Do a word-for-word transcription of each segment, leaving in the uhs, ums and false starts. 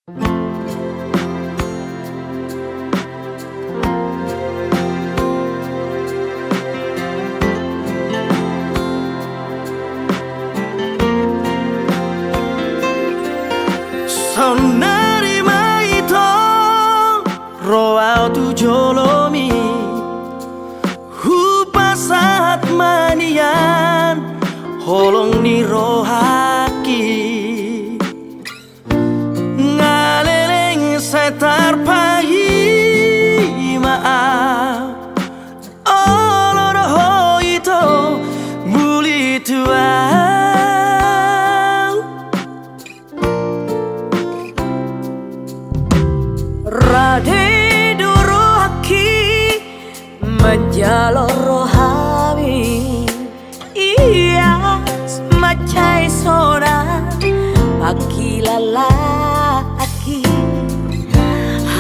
Saonnari ma ito ro au tu jolomi, hupasahat ma nian holong ni rohangki. Nga leleng sai tarpaima au, olo do ho ito muli tu au. Rade do rohangki manjalo rohami, ias mansai sonang pangkilalaanki.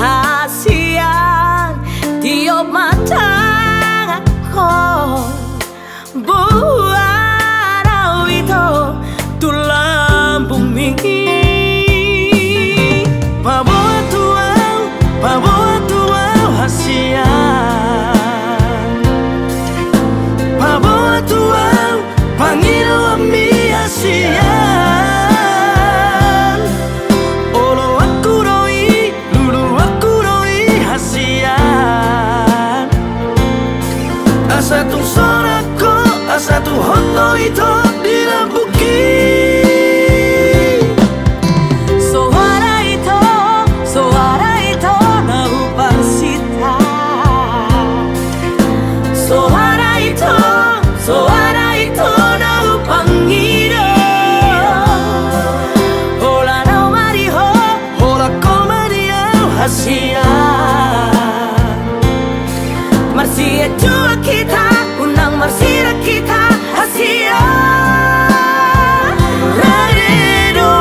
Hasian tiop ma tanganhon, boan au ito tu lambungmi. Paboa tu au, paboa tu au hasian. Paboa tu au pangidoanmi hasian. Oloanku do i, luluanku do i hasian. Asa tung sonang ho, asa tung hot do ito di lambungki. Soara ito, soara ito na hupasinta. Soara ito, soara ito na hupangido. Holan au ma di ho, holan ho ma di au hasian. Marsianjuan hita, unang marsidak hita hasian. Rade do au.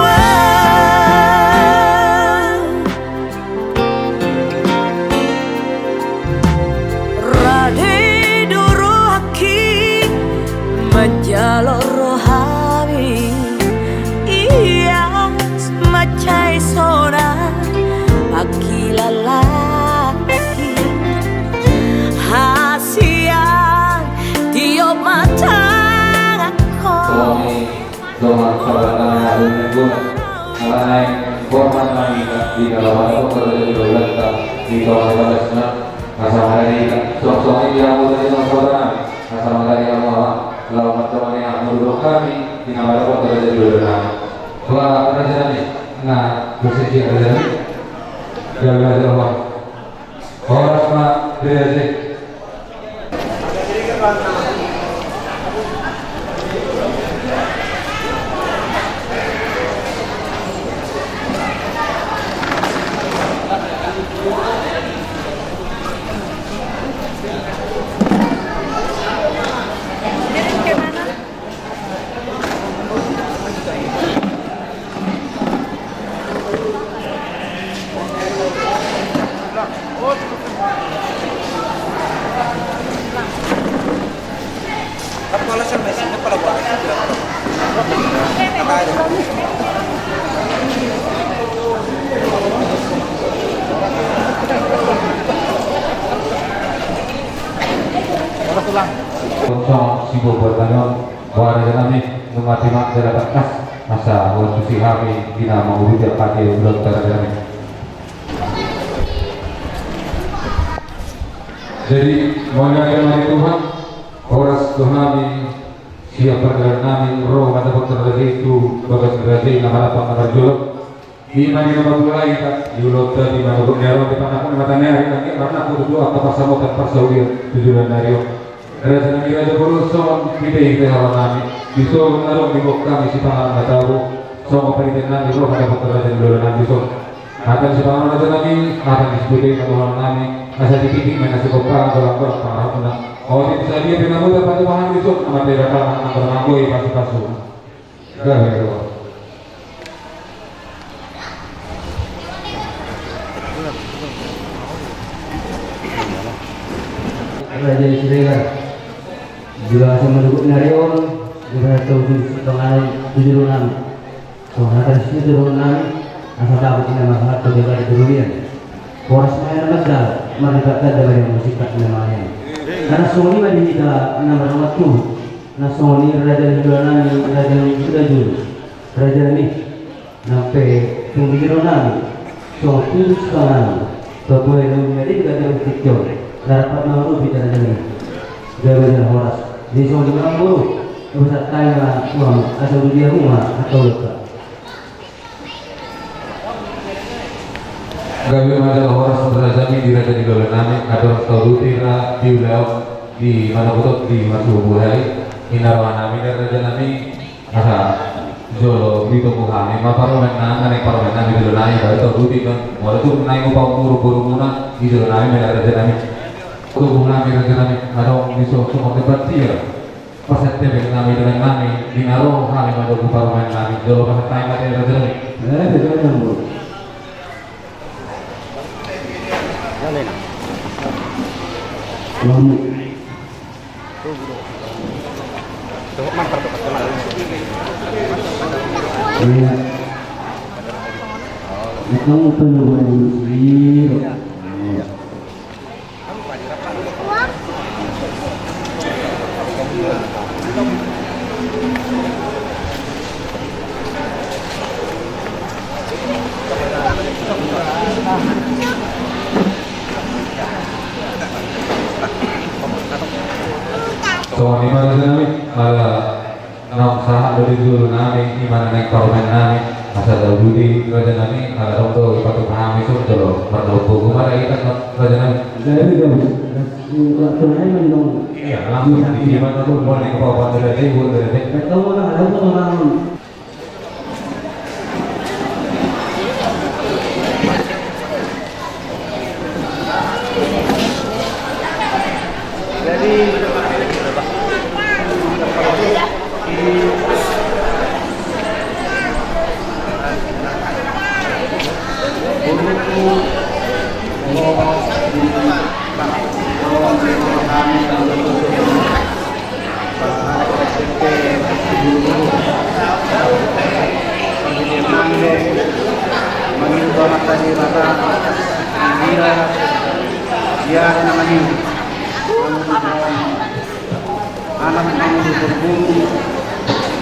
Rade do rohangki manjalo rohami, ias mansai sonang pangkilalaanki. Hasian tiop ma tanganhon. Songon saudara nami, alana i hormat nami di dalam, di dalam di tonga bagasna. Asa marani songon i di hamu tadi, songon saudara nami, asa marani hamu ma laho manjalo ni hamu dohot hami di na mandok raja ni hulahula nami. Bah raja nami, na bersedia raja nami. Gabe ma jolo. Horas ma raja. Songon sibuat-buat nami on. Bah raja nami, nunga tima jala tangkas asa huantusi hami di na mangurupi angka ulaonta raja nami. Jadi mauliate ma di Tuhan, horas do hami sian pardalan nami ro mandapothon raja i tu bagas ni raja i na marhampang na parjolo. Ima di na mamulai hita di ulaonta di manogot ni ari on, di panangkok ni mata ni ari, nangkin marnangkok tutu angka pansamotan parsaulian tu joloan ni ari on. Raja nami, raja bolon, songon hita i pe haroro nami, dison adong diboan hami sipanganon na tabo, songon pangidoan nami ro mandapothon raja ni hulahula nami dison. Hata ni sipanganon raja nami, hata ni siputei pandohan nami, asa titik ma na sipomparan, golang-golang pangarahutna. Otik sadia pe na boi tapatupa hami dison, Amanta Debata na marnanggoi pasu-pasu. Gabe ma jolo. Raja ni Siregar, jala songon manogot ni ari on, jala tau tu sipanganon tu joloan nami. Songon hata ni situtu dohonon nami, Asa bagot i na marhalto di bagasan di rurian. Horas ma hita na mandok, marlipat ganda ma di hamu singkat na mangalian. Karna songon i ma di hita na marhaha tubu, na songon i raja ni hulahula nami, raja ni hulahula, raja nami. Nang pe tung di jolo nami, songon tubu sipanganon, paboa na uli na denggan na tingki on, na rap ma marhobas di raja nami. Gabe jala horas. Jadi songon i ma boru, pasahat hami ma tu hamu, asa uduti hamu ma hata ulaonta. Gabe ma jala horas raja nami di raja ni hulahula nami, andorang tauduti ra di ulaon di manogot on di marsuhu hali, ninna roha nami di raja nami, asa jolo ditogu hami ma parumaen nami, naeng parumaen nami di jolo nami, baru tauduti on, molo tung naeng upa umur boru muna di jolo nami, ninna raja nami. Togu nami raja nami, adong di so songon debat dia. Pasahat hami ma di raja nami, di na ro hami mandobu parumaen nami, jolo pasahat hami ma di raja nami. Eh, raja nami. Iya. Itu penunggu yang sendiri. Iya. Songon i ma raja nami, ala naung sahat do di jolo nami, i ma na naeng parumaen nami, asa tauduti raja nami, ala adong do i patuk hami, songon jolo mardaun pogu ma ra hita, raja nami. Jadi, jadi, langsung aja mendong. Iya, langsung di sini, mana pun, mana yang kau buat dari sini, buat dari sini. Betul, mana ada pun orang. Jadi, Anak mangudut turbung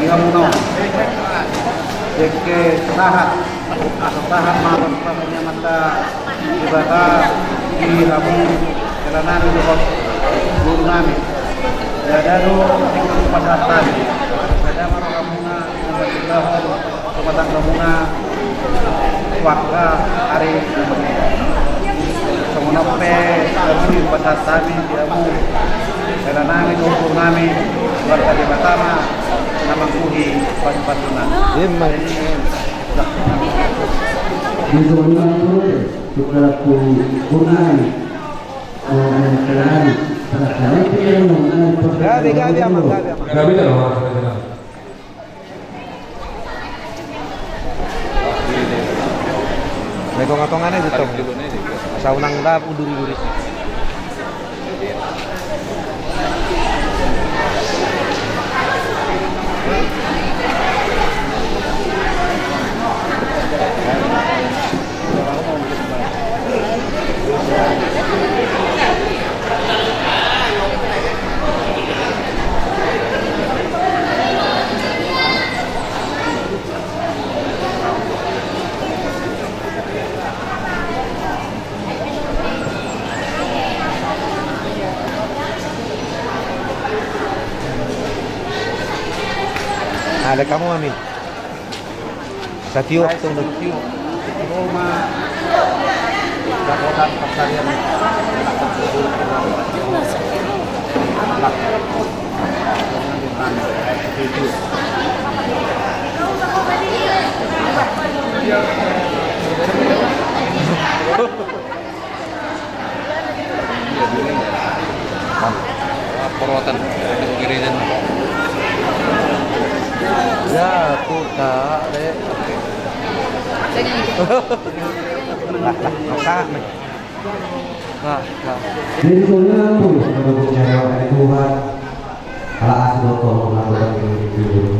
di hamu na on. Dengke sahat, asa sahat ma pasu-pasu ni Amanta Debata di hamu hela nami dohot boru nami. Ndada do tingki pasahat hami. Sada ma rohamuna na manjalo. Rumah tanggamuna warga ari songon on pe kami pasahat hami di hamu hela nami dohot boru nami warga Debata ma na manggohi pasu-pasuna. Ima. Di songon on pe tu hela boru nami. Gabe, gabe, amang, gabe, amang. Gabe, gabe. Di tonga-tonga ni do tong. Asa unang dap uduri-duri. Ada kamu, Amin. Satiup, tunggu. Satiup. Roma. Dapotan pansarian. Porotan gereja. Ya, kota, deh. Lah, lah, maka, nah, nah. Jadi, soalnya apa ya? Menurut nyari orang itu, Pak. Kalau asli dokter, menurut orang itu,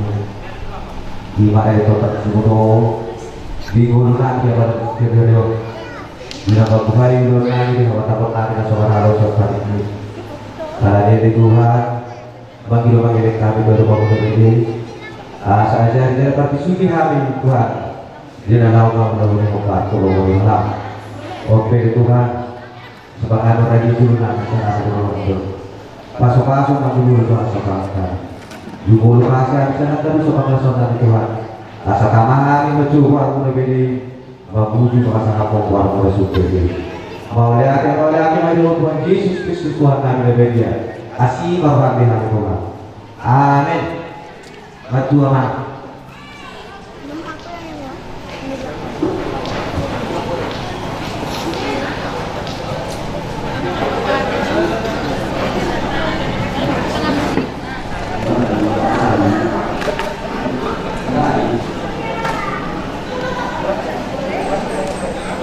di mana itu, Pak, semua. Di ngolu nami, di abalan sendiri, di nama Tuhan, di nama nami, di nama Tuhan nami, na so marhalo so tadi. Ala ni i Tuhan, mangido mangilek hami dohot Ho, Tuhan, di asa jari-jari parpisuki hami, Tuhan. Di na laho hami, laho ni Ho, Tuhan, laho ni Ho. Ope, Tuhan. Sepanjang hari itu, Tuhan, bisa nasi beruntung. Pasu-pasu nang dulu, Tuhan, sepanjang. Jumolo kasih, bisa nang terus sepanjang sana, Tuhan. Asa tama hami mencoba, aku lebih di mamuji, masa hapon, Tuhan, aku suka di. Mauliate, mauliate, mauliate, Tuhan Yesus Kristus, Tuhan, nami lebih dia. Asi, Bapa, di hati, Tuhan. Amin. Matua ma.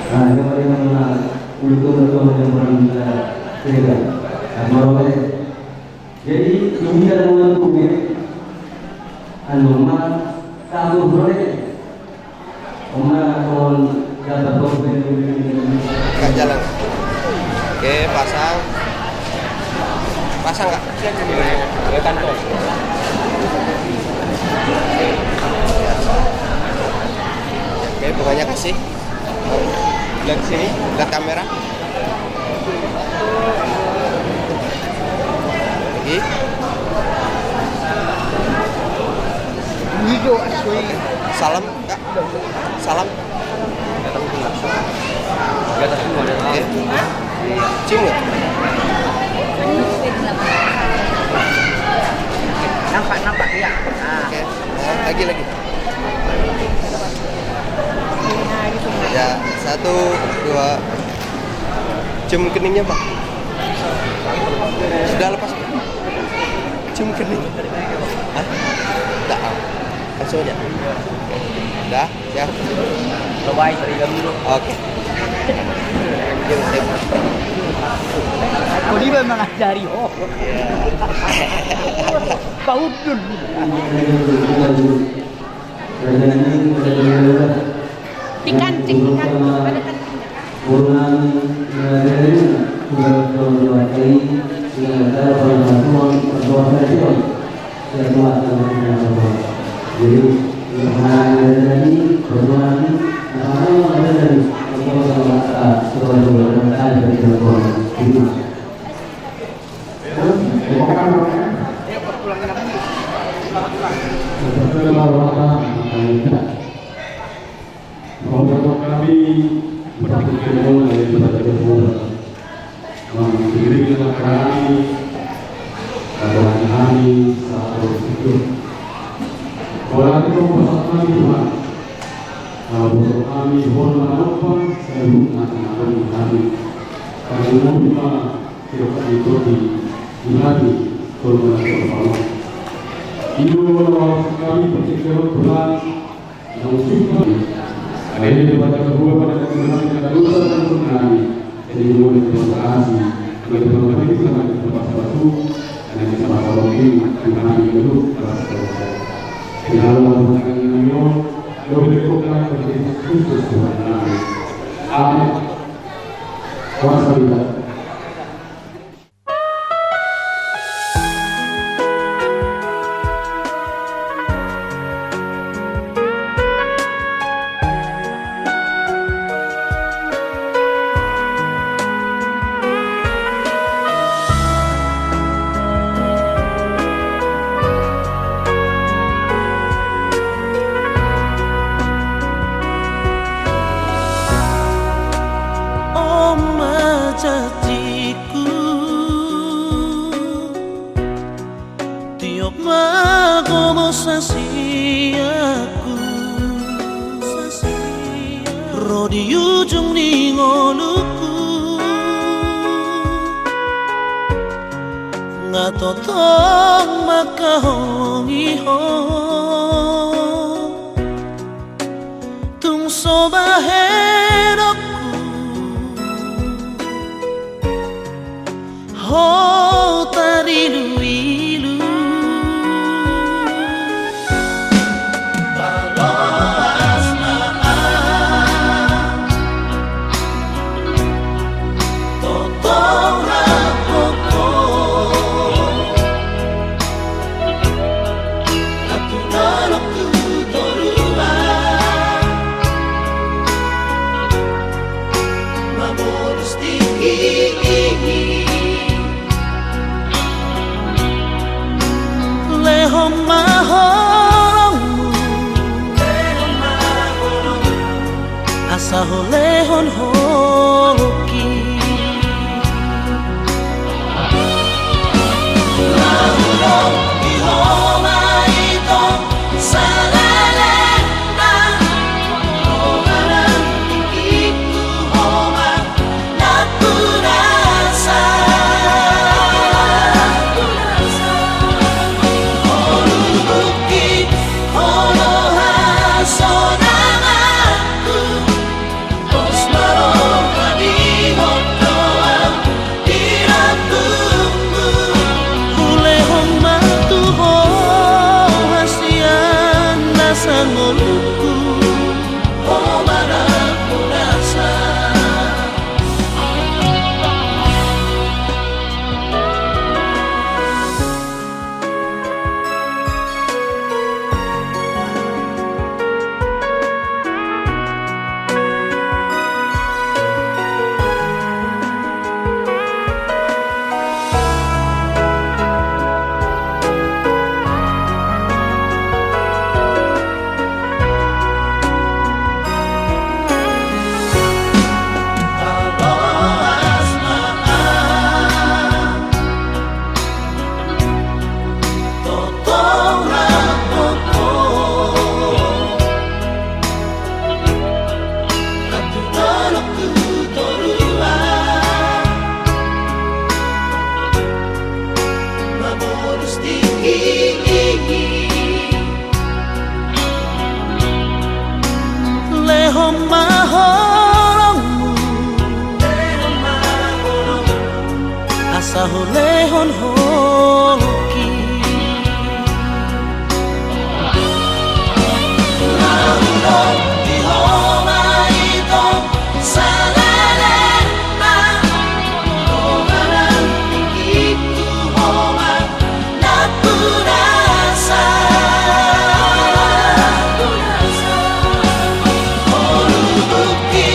Nah, ini paling mengenal untuk bertemu dengan orang kita. Jadi, ini kita mau tunggu, anu, ma, satu proyek. Oma, kon dapat proyek. Nggak jalan. Oke, pasang. Pasang nggak? Kelihatan tuh. Oke, bunganya kasih. Lihat sini, lihat kamera. Lagi. Salam, Kak. Salam. Oke. Cium nggak? Nampak, nampak, iya. Nah. Oke. Lagi, lagi. Ya, satu, dua. Cium keningnya, Pak. Sudah lepas, Pak. Cium kening. Hah? Udah. Langsung aja. Udah, siap. Cobain, teriak dulu. Oke. Kau dia mengajari, oh. Iya. Paudun. Di kancing, di kancing. Ada kancingnya, kan? Mauliate ma hami, berarti kita mulai ibadah berdoa. Menggiring kami, berdoa kami, saat bersyukur. Mauliate ma pasu-pasu kami, Tuhan. Kalau berdoa kami, mohon maaf, saya bukan anak kami. Kami mohon maaf, tidak kami berdoa, di hati, kalau berdoa. Ini adalah kami bersyukur, Tuhan. Amin. Kuasa. On ma janji Tiop ma gogo sasiaku, ro di ujung ni ngoluku, nga totong mangkaholongi ho. Tung so bahenonku ho tarilu-ilu. Paloas ma Asa hulehon holongki. Hulehon ma i tong saleleng na, roha nang tingkingku ho ma nampunasa. Ho lubungki, ho do hasonanganku. Pos ma roha di hot doang di lambungmu. Hulehon ma tu ho hasian na sangolungku. Ho ma nampunasa. Lehon ma holongmu, asa hulehon holongki. Hulehon ma i tong saleleng na, roha nang tingkingku ho ma nampunasa. Ho lubungki,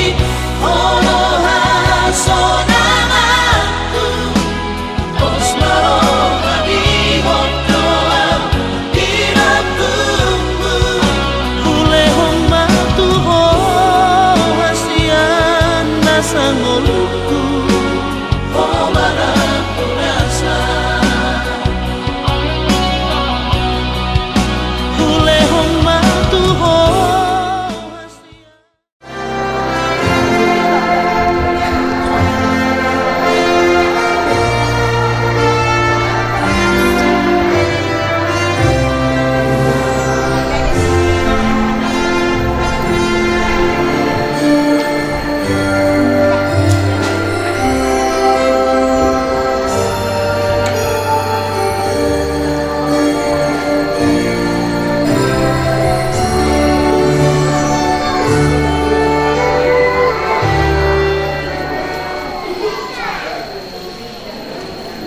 ho do hasonanganku. Pos ma roha di hot doang di lambungmu. Hulehon ma tu ho hasian na sangolungku. Ho ma nampunasa. Hulehon ma tu ho hasian.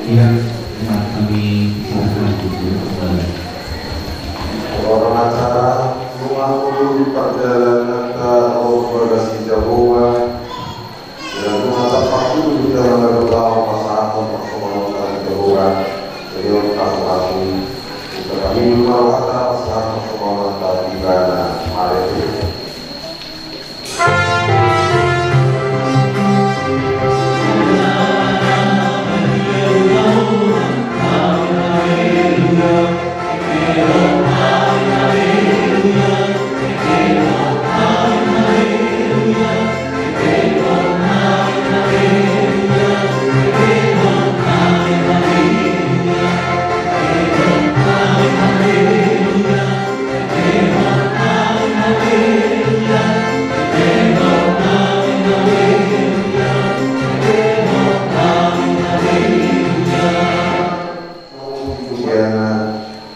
Ia, terima kasih. Hormat acara, nunga hundul pardalananta ro tu bagasi Jahowa. Ia, nunga tarpatudu hita mangalo laho pasahathon parsomalonta tu Jahowa. Jadi, on pasu-pasu. Hita pamillu ma rohanta pasahat parsomalonta tu Ibana. Mari.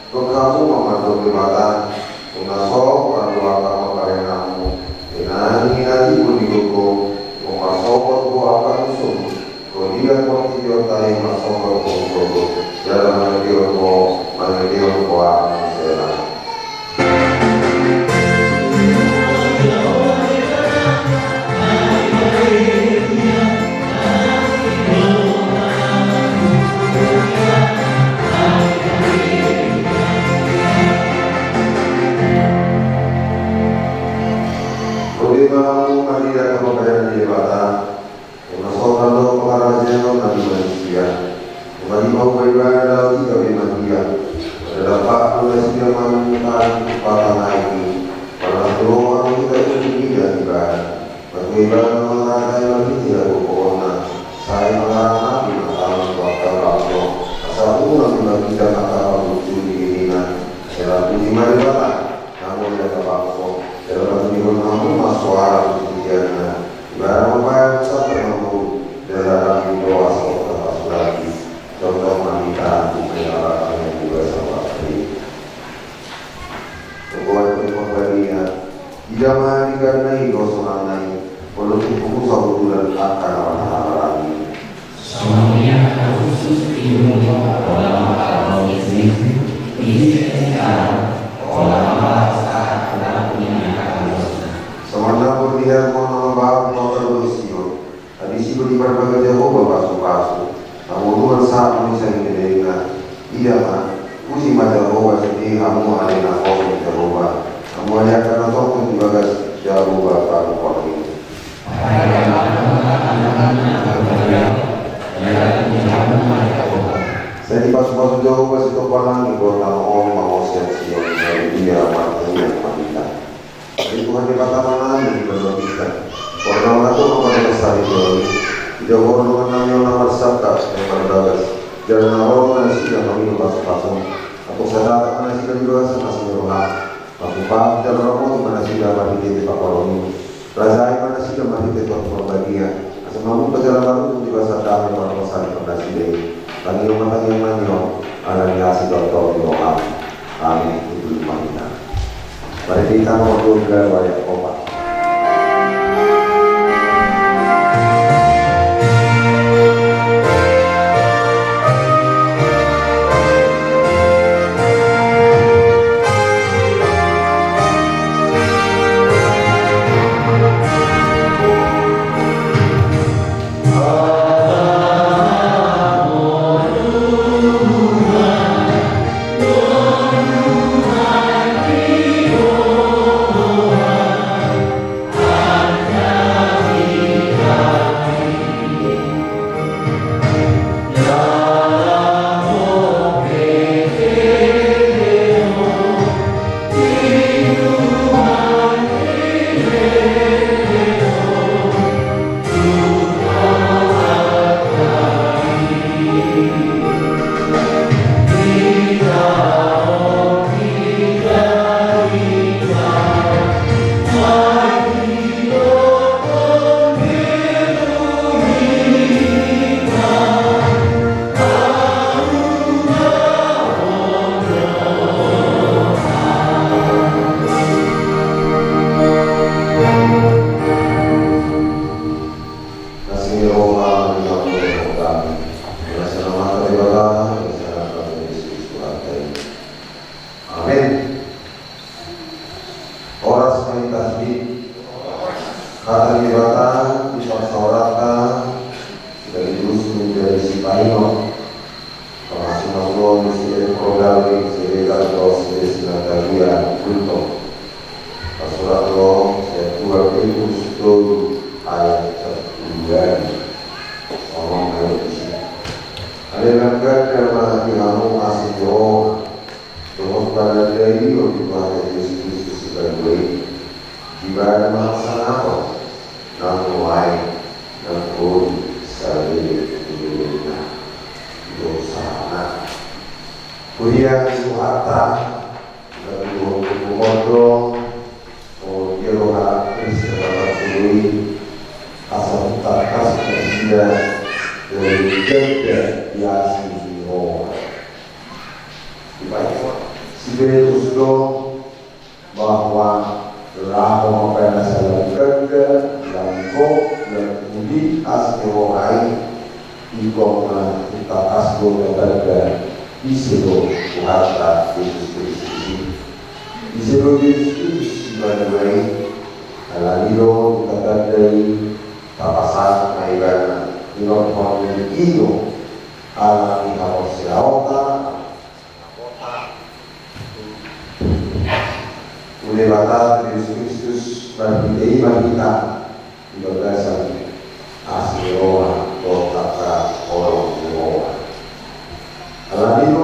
Dok hamu ma mandok Debata, unang so pandua hamu parenganmu, inang inang i buni gogo, unang marsogot ho angka musum, Ho dia portibi on tahe marsogot ho gogo, jala mangidehon ho, mangidehon ho ahu sela. Ode ma hamu marida Ibana laho hita pe mangido, adalah pakuan nasida mangido patanai i, marlas ni roha ma hita uli mida ibana. Matua ibana mangatai ma hita gokhonna, sai mangarangati ma tangan tu angka ulaon on, asa unang ma hita angka parmuncul ni diriNa. Asa puji ma Debata. Namun dia tabangko, dalam hati pun namun masuk arah pujianna. Ibana mambayar satu namun dalam hati doa sota pasulaki. Contoh manita bukan arah yang juga sama sekali. Pokoknya pun pembalian. Tidak menghadirkan naik dosa nai. Kalau cukup usah butuh dan akan apa-apa lagi. Songon i ma khusus di Indonesia, pola ma karaoke sini, ini sekarang, pola ma karaoke saat pelaku ini akan lulus. Songon na portibi on na mambahen kota dohot Sion, habis itu diparbaga Jahowa pasupasu, hamu Tuhan sahat muni sangin denggan, ida ma, puji ma Jahowa sude hamu ale na hohom ni Jahowa, hamu ale angka na tongtong di bagas Jahowa pangkorni. Sai dipasupasu Jahowa sitompa langit dohot tano on, mangose sian Sion, ia martangiang ma hita. Jadi Tuhan Debata ma nami di bawah kita. Warna-warna tu maka dengan sari joli. Tidak warna nami warna marsangka yang marbagas. Jalan na ro ma nasida mangido pasupasu. Atau sadata ma nasida di bagasan asi ni roha. Pasupasu jala ramoti ma nasida marhite di pakoroni. Rajai ma nasida marhite Tondi Porbadia. Asa mamungka jala maruntung di bagasan damai marpasahat nasida i. Tangiang ma tangiang nami on. Ala ni asi dohot Tondi ni roham. Amin. Tutu ma hita. Mari hita mangurdot ganup ayat opat. Asi ni roha ni Tuhan Debata, asi ni roha ni Tuhan Debata. Amin. Horas ma hita sude. Hata ni Debata di parsaoranta, dari dusun dari Sipaino. Pasu-pasu on di si Eprodali, si Regardo, si Sinatalia, Kulto. Pasurat on, si Dua Petrus tolu ayat sampulu dua. Songon na disi. Ale langkanta ma di hamu asi ni roha. Dohot pangandaion di Tuhan Jesus Kristus Sipaluari. Ibana ma hasangapon, nang nuaeng, nang ngolu, saleleng ni lelengna. Dohot sahatna. Huria ni Tuhanta, na tubu-tubu on do, songon dia do halak Kristen na marturu i, asa tangkas nasida, dari ganda di asi ni roha. Dipaingot si Petrus do, bahwa laho mambahen na saleleng ganda, lam gok, lam uli asi ni roha i, ingkon na tangkas do tatanda ise do Tuhanta Jesus Kristus i. Ise do Jesus Kristus Sipaluari i, alani do tatanda i tapasahat ma ibana, inorhon ni i do alani haporseaonta, tu Debata, tu Jesus Kristus, marhite i ma hita di bagasan asi ni roha dohot angka holong ni roha.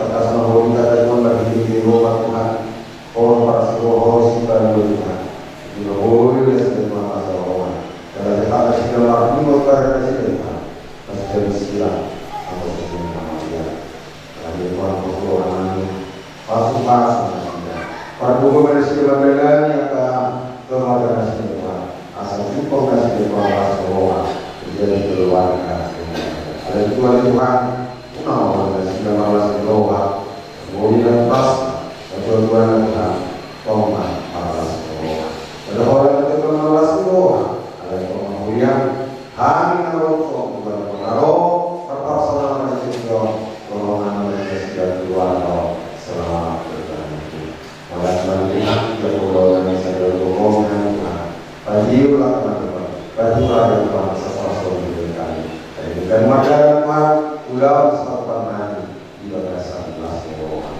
Tangkas ma hami tadingkon marhite-hite Ho ma Tuhan. Ho ma parasi roha, ho ma sipangido Tuhan. Di na boi nasida Tuhan marasi roha. Jala jala nasida marhite-hite nasida Tuhan. Nasida misilang. Atau nasida mamaria. Jala Tuhan, ho ma Tuhan nami. Pasu-pasu nasida. Pardomu ma nasida mandalani angka keluarga nasida Tuhan. Asa jumpang nasida Tuhan marasi roha. Jadi keluarga. Alai Tuhan, Tuhan, unang ma nasida marasi roha. Boi na pas, ketua Tuhan Tuhan. Tong ma marasi roha. Pada orang itu marasi roha. Alai tong ma huria. Hami na ro, Tuhan, Tuhan, na ro, marparsonal ma di situ, tolong nama di situ, Tuhan, ro, selamat berjalan. Malas mandi, ya Allah, yang saya dukung, Tuhan. Panjiu lah, teman-teman. Bantu raja, Tuhan, sesuatu yang kami. Dan Tuhan, ulaon satu nami di bagasan las Tuhan.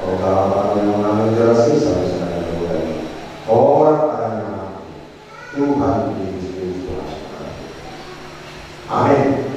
Kalau dalam yang mengambil jelas sih, sampai sana yang mulai. Orang tangannya mampu. Tuhan Yesus Kristus. Amin.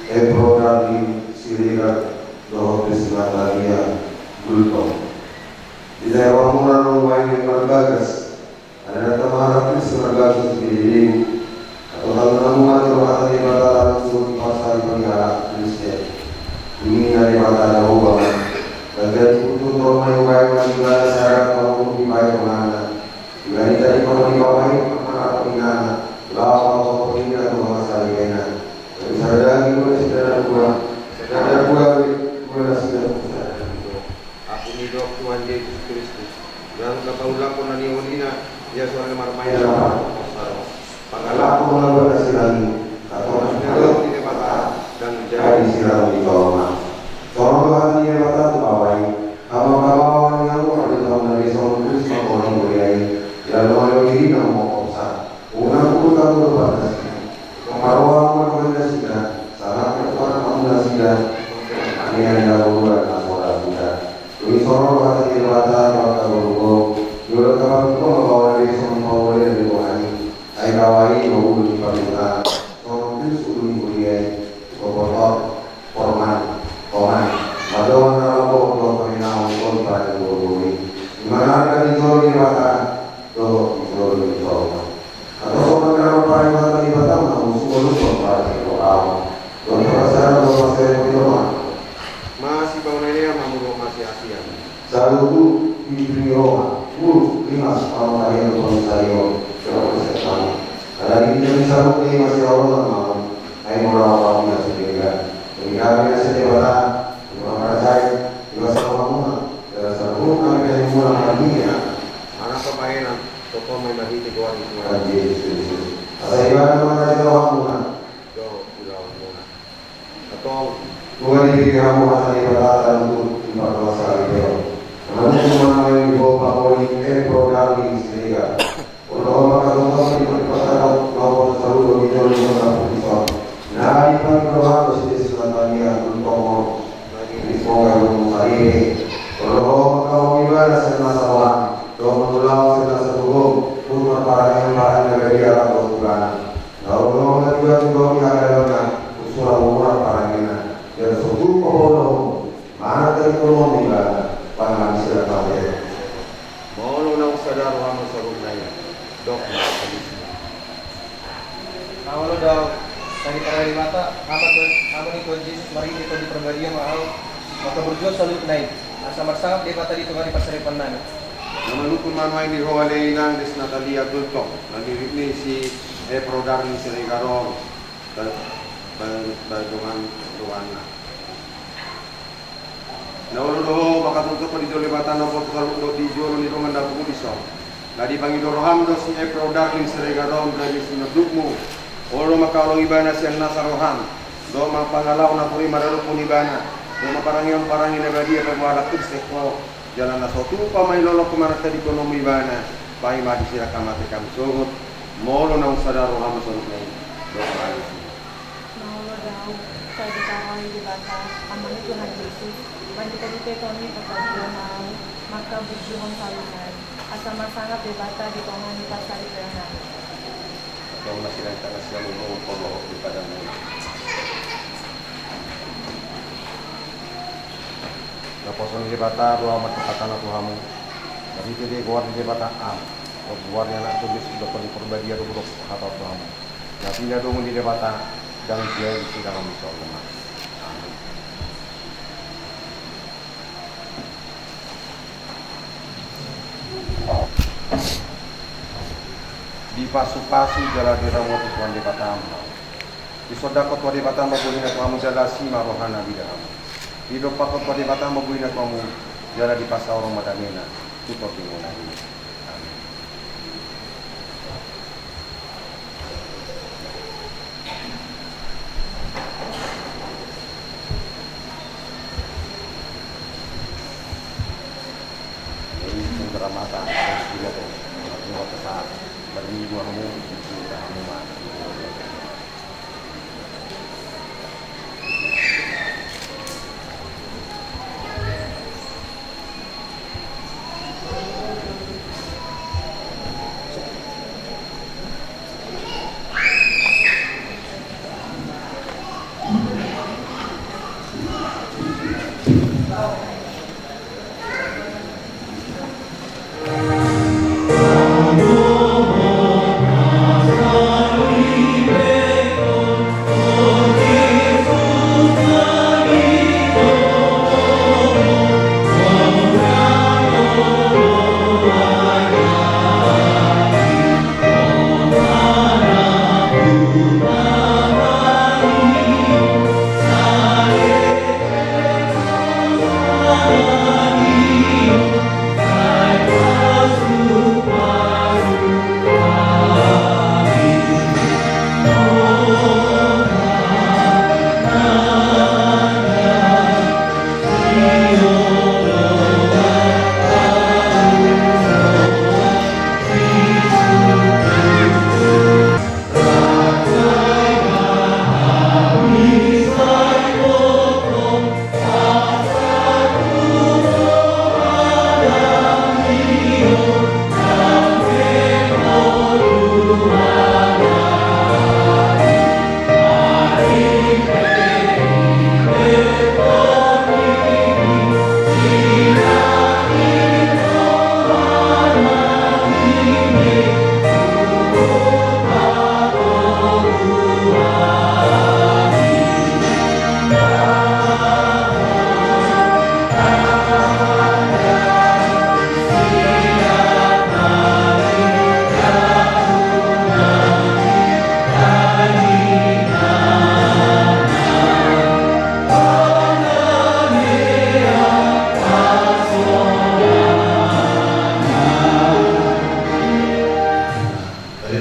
Ephraim Siregar dohot Priscilla Natalia Gultom. Di daerah muna nang wain marbagas, ada data maharap Kristus marbagas di dirimu. Atau kalau namu mati roh hata Debata lalu suruh di pasal di penghiara Kristen. Ini na Debata ada obangan. Bagian di putu roh mayu wain marbagas syarat kalau pun di baik menana. Ibari tadi pernah dibawahi anak atau inana, lawan atau pernah atau masa libena. Tapi sadari gua sudah ada gua, sudah ada gua, gua sudah ada gua. Aku ni dok Tuhan Yesus Kristus, dan kau lakukan ni olina, ia suara marmain dalam pasar. Pangalaku mangabana silangi, katongan dalam di Debata, dan jadi silang di tolongan. Tolong Tuhan di Debata tu awai, Amang kabawa ni amang pada tahun dari Yesus Kristus mangkori buriai, lalu oleh diri na mokopsa. Unang kuta kuta pada sida. Kemaruan kuta pada sida. Salah kuta pada sida. Ani ani lalu dua na soal sida. Tui soro hati di mata mata guru. Dua kabar kuta bawa dari Yesus mangkori dari Tuhan. Ai kawai mau di pamita. Tolong Kristus ulu ni buriai. Kopotor. Tutu, di Roma, guru, rimas, pamotahian, pamotahian, pamotahian. Alai di Roma, rimas, ya Allah, mau. Ai molo au diasuringan. Menginami nasa Debata, mula marasai, iwa sama muna, dan seluruh kami dari mula marasai. Anak pemain, toko main lagi di luar itu. Tuhan Yesus Kristus. Asa iwa nama nasa rohamuna. Yo, iwa muna. Atau. Tuhan di diri kamu, asa Debata, dan untuk di bangsa Israel. Menurut pemahaman yang dibawa Pak Wali, eh, program di Siriga. Olo, maka tongtong di perpasarok, maupun saluhut di jolo ni masa pun dison. Nah, di pagi rohang, terus di selatan dia, pun tongtong. Lagi di semoga belum hari ini. Olo, maka mau ibana, saya masa rohang. Tongtong ulang, saya masa hukum. Pun perparangan, bahan negeri, arah, buat ibana. Nah, olo, maka juga, juga, di agak dalamnya. Usulan, umur, parangina. Dan suku, kepolo. Mana tadi kolom di bana, pangan sila kabe. Molo naung sada rohamu saluhutna i, dok ma habismu. Molo dao, tadi para Debata, ama Tuhan, ama ni Tuhan Jesus, marhite Tondi Parbadia ma au, maka burju au saluhutna i, asa marsangap Debata di tonga ni parsaripeon nami. Na manungkun ma nuaeng di ho ale inang, Des Natalia Gultom, na nirik ni si Epro Darling Siregar on, pe-, pe-, pe-, dongan, donganna. Na olo do ho, maka tongtong di jolo ni Debata na umboto saluhut dohot di jolo ni dongan na pungu dison. Na dipangido roham do si Epro Darling Siregar on gabe sinondukmu. Olo ma mangkaholongi ibana sian nasa roham. Dohot ma pangalaho na puri maradophon ibana. Dohot ma parange on parange na badia paboa halak Kristen ho. Jala na so tupa ma i lolong manangkadingkononmu ibana. Paima di sirang hamatehon sogot. Molo naung sada roham saluhutna i. Dohot ma Na olo do au, sai diparorot Debata, ama ni Tuhan Jesus, marhitehite Tondi Parbadia ma au, maka burju au saluhutna i, asa marsangap Debata di tonga ni parsaripeon nami. Tong na silang tangkas siamun hohom paboa di padang muna. Naposo ni Debata do au martopatan tu hamu, marhite goar ni Debata Ama, dohot goar ni Anakna Jesus, dohot Tondi Parbadia do hudok hata tu hamu. Na pinadongan ni Debata, ndang dialusi dison ma. Amin. Dipasupasu jala diramoti Tuhan Debata ma. Disondangkon Tuhan Debata ma bohina tu hamu jala asi ma rohana mida hamu. Didompakkon Tuhan Debata ma bohina tu hamu jala dipasaor ma damena tu tondimuna i. Amin.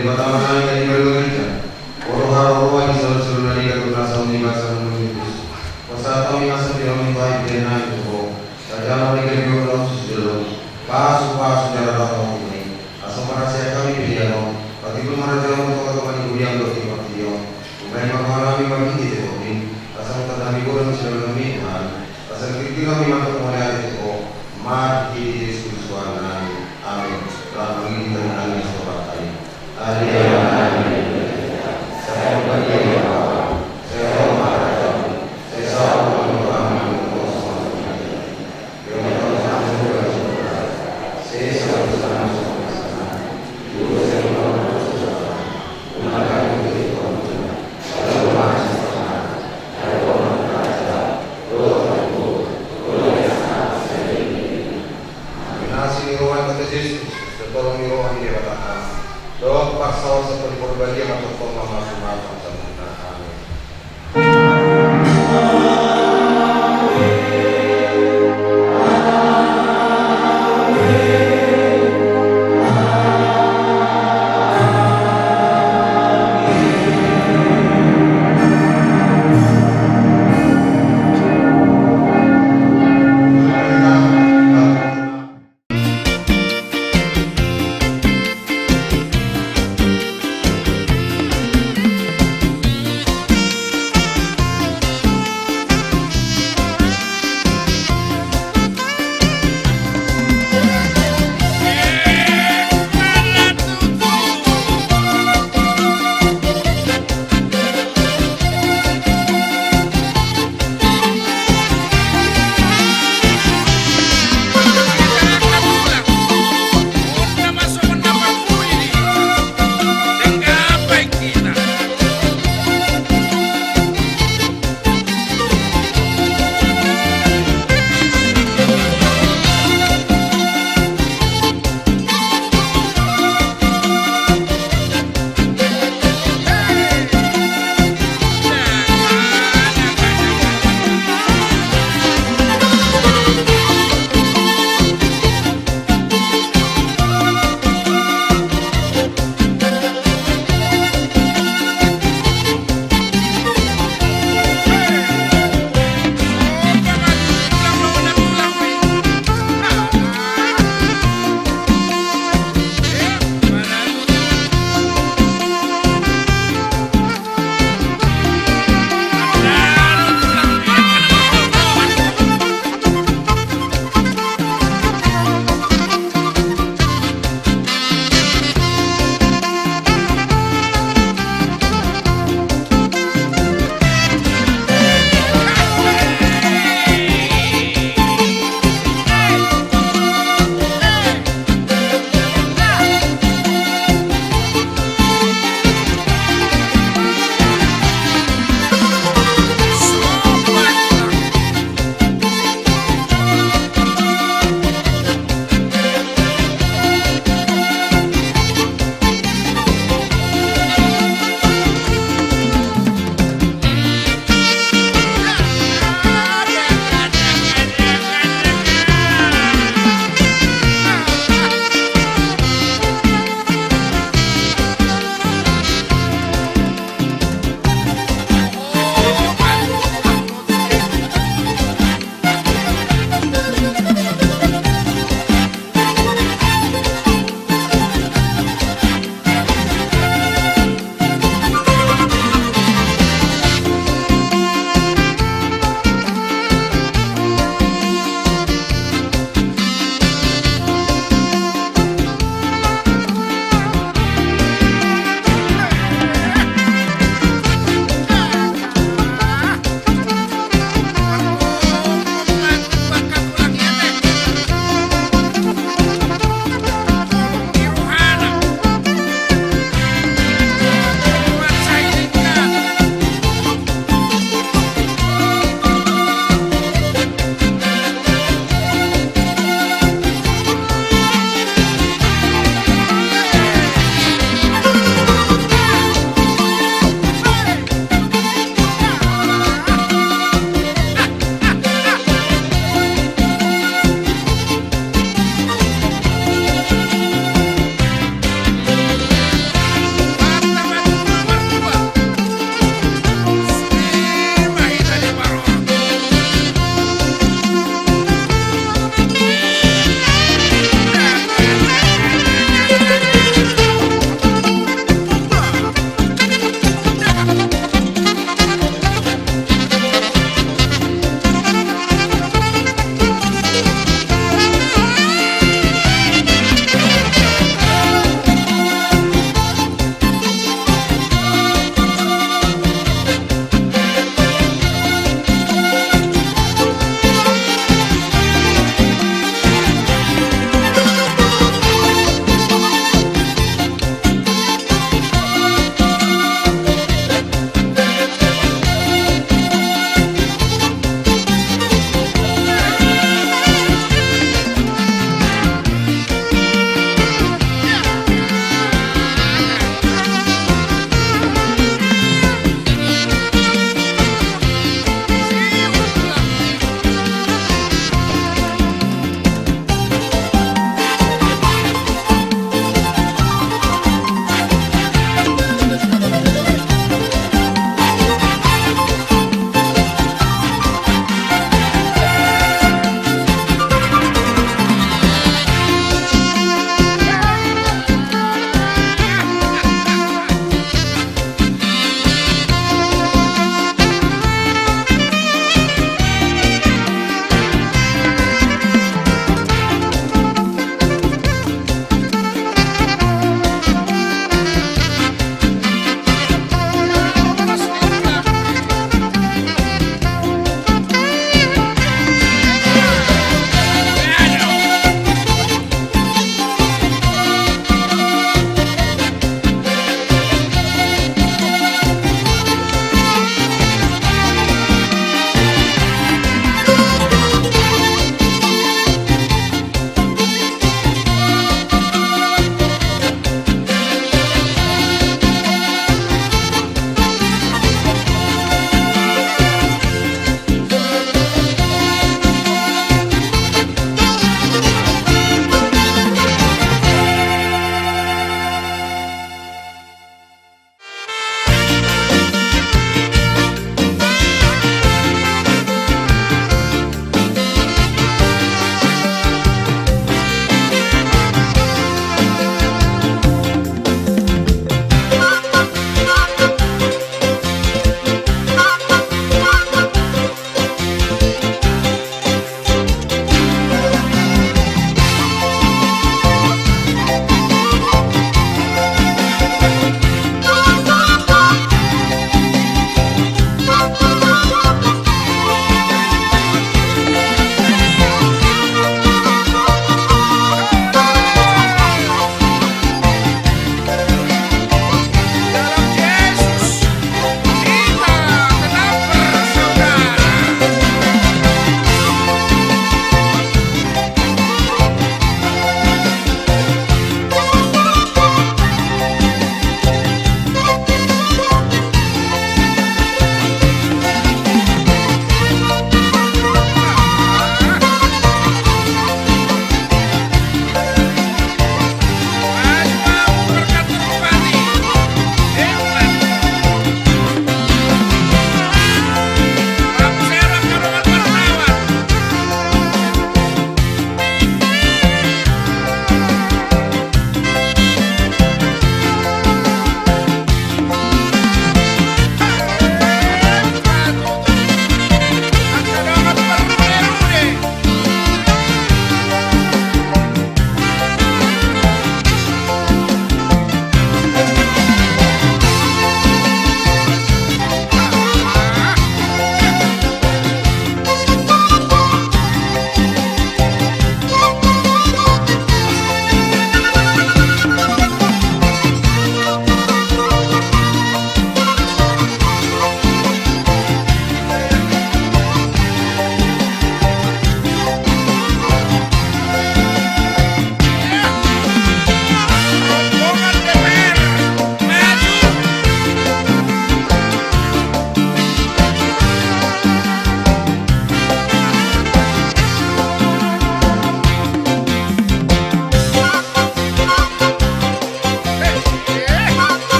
Debata Amanami na di banua gareja, ro ma haroroan di saluhut nami, gabe na saut ni basa ni Kristus. Pasahat hami ma sandiri nami, bahen nami tu Ho, sai jalo ma gabe on laos tu sidolomi, pasupasu jala rata ma tu i, asa marsiajar hami pe di anon, patimbul ma harajaonmu tu tongatonga ni huria dohot di partingkian on. Umbahen ma rohanami marhite Tondi, asa mangkatai hami godang sidamedameon, asa tingki hami mandok mauliate tu Ho, marhite Jesus Tuhan nami. Amen. Laos mangihut hami songon i. Amen. Asi ni roha ni Tuhan Jesus Kristus, tolong ni roha ni Debata Ama, dohot parsaoran ni Tondi Porbadia, martonggo ma sumata. Amen.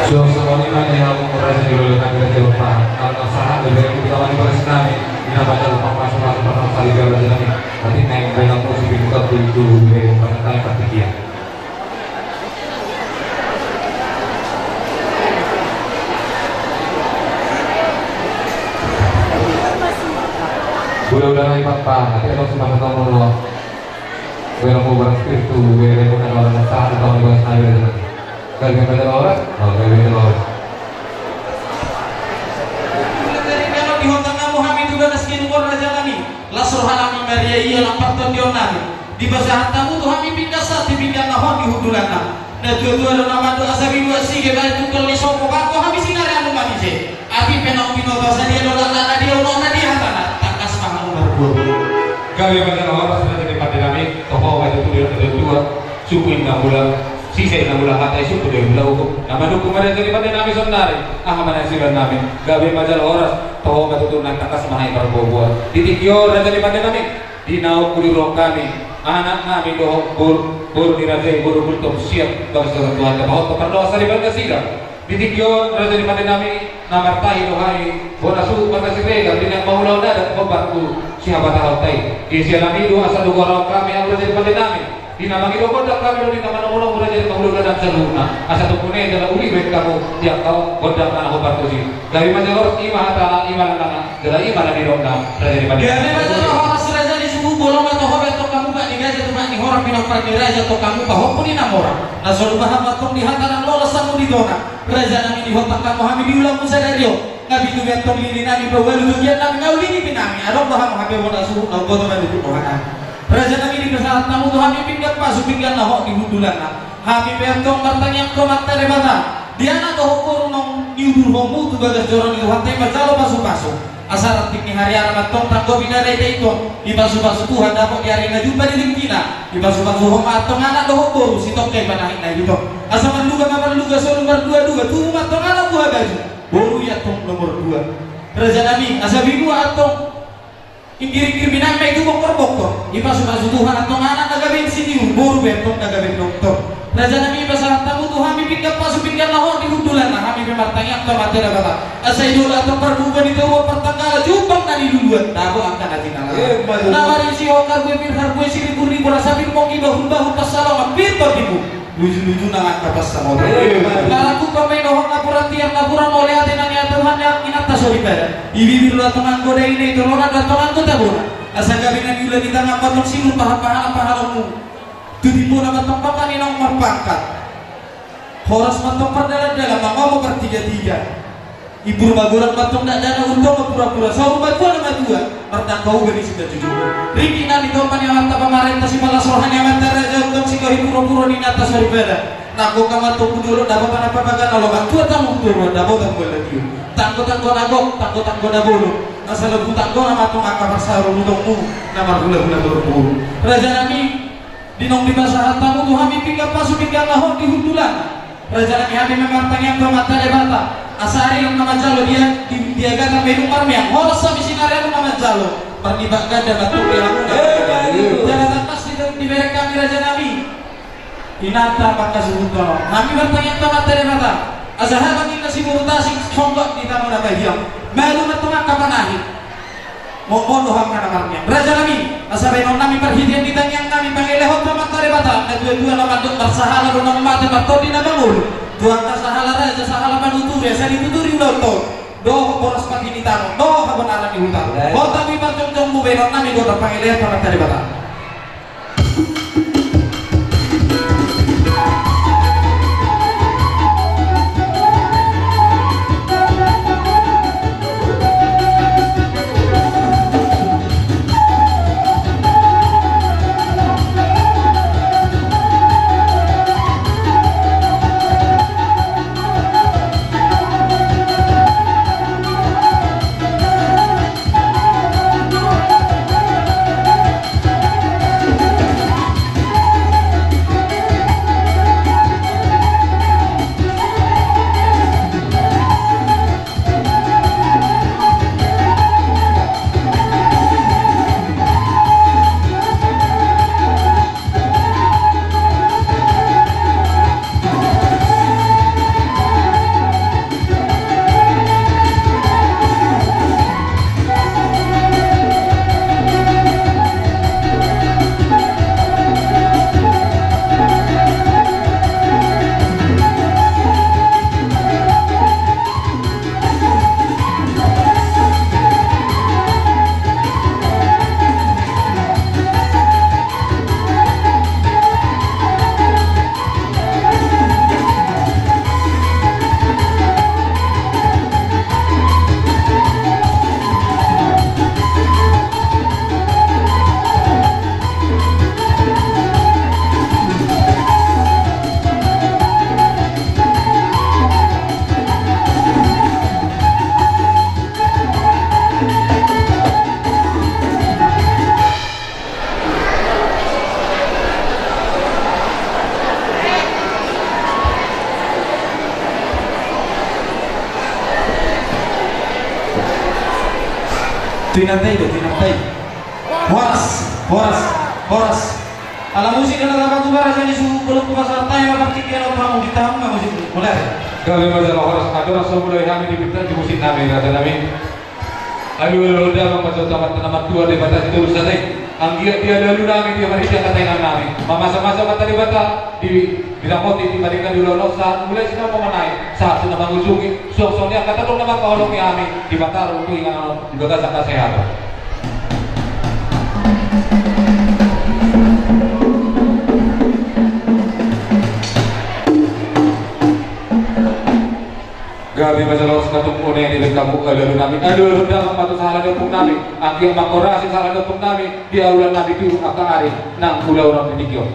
Jolo songon i ma di hamu raja ni lolo nami, raja Batak, ala na sahat do bere utama ni boras nami, ina batal pamasu-masu parmasali raja nami. Artina yang bela musuh di kota itu, bere pada tanya pertikian. Udah, udah naik papa, nanti ada cuma ketemu lo. Bere mu barang spiritu, bere mu na ala na sahat do utama ni boras nami, raja nami. Gabe ma jala horas. Oh, gabe ma jala horas. Di hutang hamu hami tu bagas ginungan raja nami. Las roha nami maria ia lam partondion nami. Dipasahat hamu tu hami pinggan sati pinggan na hot di hundulanna. Na tua-tua do na mandok asa binuat sige baen tungkol ni sopo bangko hami sinari anu manise. Atik pe naung binoto sadia do lala na dia unokna dia hatana. Tangkas ma hamu marbuabua. Gabe ma jala horas raja ni pande nami. Toho ma tutu dia na tua-tua. Suku inna mula sisa inna mula hata, suku do inna mula uhum. Na mandukung ma raja ni pande nami saonari. Aha ma na siban nami. Gabe ma jala horas. Toho ma tutu na tangkas ma hami marbuabua. Di tingki on raja ni pande nami. Di naung hudurhon hami anak nami dohot boru, boru ni raja i, boru Gultom, siap bagas dohot Tuhan, dapothon pardosa di bagas nasida. Di tingki on raja ni pande nami, na martahi do hami bona suhut marga Siregar, di na mangulahon adat hombar tu sihabatahonta i. Di sian nami do asa do goarahon hami, hamu raja ni pande nami. Di na mangido gondang hami do, di na manomu-nomu raja ni pangula gadang saluhutna. Asa tumpu ne jala uli baen hamu di angka gondang na hombar tusi. Gabe ma jala horas, i ma hatana, i ma nangkana. Jala i ma na nidokna raja ni pande. Gabe ma jala horas raja ni suku, bolon ma toho baen tong hamu, bak ni gaja tu bak ni horong, pinompar ni raja tong hamu, pahompu ni na mora. Na so lupa hamu antong di hata na lolos hamu di tona. Raja nami, di hutang hamu hami di ulaonmu sadari on. Na pitu baen tong lili nami, paualu tu gian nami, na uli ni pe nami. Adong do hamu hape bona suhut na umboto manukun roha nami. Raja nami, dipasahat hamu tu hami pinggan pasu pinggan na hot di hundulanna. Hami pe antong martangiang tu Amanta Debata. Di anak dohot boru naung niudurhonmu tu bagas joro ni Tuhanta i manjalo pasu-pasu. Asa ranting ni hariara ma antong tanggo pinareta i tong. Dipasu-pasu Tuhan dapot di ari na jumpa di tingkina. Dipasu-pasuhon ma antong anak dohot boru sitongka i panahitna i tong. Asa marluga ma marluga solu mardua-dua, tubu ma antong anak buha baju. Boru i antong nomor dua. Raja nami, asa binuat antong ingkir-ingkir binanga i tu bongkor-bongkor. Dipasu-pasu Tuhan antong anak na gabe insinyur, boru pe antong na gabe doktor. Raja nami, dipasahat hamu tu hami pinggan pasu pinggan na hot di hundulanna, hami pe martangiang tu Amanta Debata. Asa i do antong parbubuhan ni toruan, partanggalan, jumpang na niluluan, dapot angka na jinalahan. Eh, betul. Na marisihon harbue pir, harbue siribu-ribu, rasa pir monggi, bahul-bahul pansalongan, pir tondi mur. Luju-luju nang angka pansamotan. Iya, iya. Marangkup ma i dohot napuran tiar, napuran mauliate nang ia Tuhan, ia inanta soripada. Di bibir do antong anggo daina, di tolonan do antong anggo tabona. Asa gabe na niula ni tangan ma antong sinur paha-, pahala-pahalonmu. Tu timbona ma antong pangkat ni naung marpangkat. Horas ma antong pardalan-dalan, mangomo partiga-tiga. Imbur magodang ma antong dakdanak, untu ma pura-pura, saur matua na matua, mardangka uga di simanjujung. Ringgit nami tu Amanta pamarenta, sipalas roha ni amanta raja, untung sigahi puro-puro ni inanta soripada. Nanggo ka ma antong tu dolok, dapot panapa bagana lomak, tua tamu tu ruan, dapot tanggo na tio. Tanggo-tanggo na gok, tanggo-tanggo na bolon. Asa lobu tanggo na ma antong angka parsaurutongmu na marhula-hula boru-boru. Raja nami, di naung dipasahat hamu tu hami pinggan pasu pinggan na hot di hundulanna. Raja nami, hami ma martangiang tu Amanta Debata. Asa ari on na manjalo dia, di, di agatan ma i dung marmeang. Horas hami sinari on na manjalo. Parlipat ganda ma antong di hamu. Eh, baik. Jala tangkas di, dibereng hami raja nami. Inanta pangkasuhuton on. Hami martangiang tu Amanta Debata. Asa habang inna siboru tasik songgop di tano na bahiang. Malum ma antong angka panahit. Mohon do hami na marniang. Raja nami, asa baenon nami parhitean ni tangiang nami, pangelehon tu Amanta Debata, na tua-tua na mandok marsahala do na mate martondi na mangolu. Tu angka sahala raja, sahala panuturi, asa dituturi ulaonta on. Dohot boras pati ni tano, dohot habonaran ni huta. Baik. Hot hamu i parjongjongmu baenon nami, gondang pangelehon tu Amanta Debata. Pinantai do, pinantai. Horas, horas, horas. Ala musik na taba tu bara jadi su belum ku pasal tanya apa tinggi ala tuamu di tamu na musik mulai. Gabe ma jala horas, adoras so mulai hami di pinta di musik nami, raja nami. Alu alu damang ma jala tamat nama tua di batas itu rusa dai. Anggiat dia lalu nami dia marhite angka tainang nami. Mamasa-masa mata di bata di Bidang moti di paringan di ulaon on sahat mulai sian na mamanai sahat sian na mangujungi. Suang songon i angka tadok na mangkaholongi hami di bataru tu inganan on di bagasan kasehatan. Gabe ma jala horas na tung une di bengkamu alu alu nami alu alu damang ma tu sahala ni ompung nami. Anggiat mangkorasi sahala ni ompung nami di aula nami tu angka ari nang ulaon on di tingki on.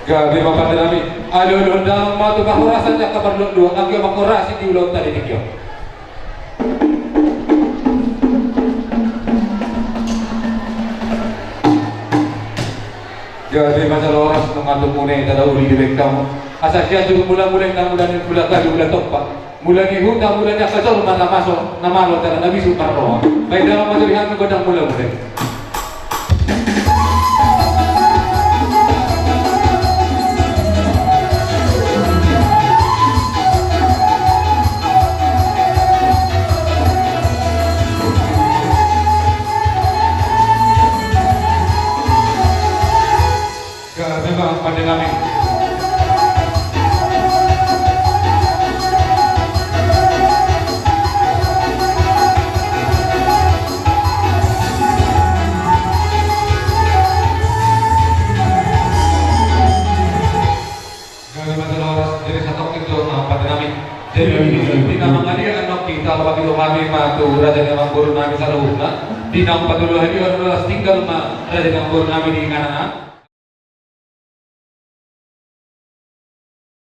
Gabe ma pande nami alu alu damang ma tu parhorasan jaka parluat dua anggiat mangkorasi di ulaonta di tingki on. Gabe ma jala horas nunga tung une tadahuli di bengkamu. Asa sian juru mula mula na mula ni mula kayu mula tompa. Mula ni huta mula ni angka jolma na maso na malo tara na bisuk marroha. Baen damang ma jolo hami gondang mula mula. Gabe ma pande nami. Gabe ma jala horas, jadi satongkin jo ma pande nami. Jadi di na mangaliat annon hita pabagi do hami ma tu raja ni amangboru nami saluhutna. Di na patolu hali on horas tinggal ma raja ni amangboru nami di inganan.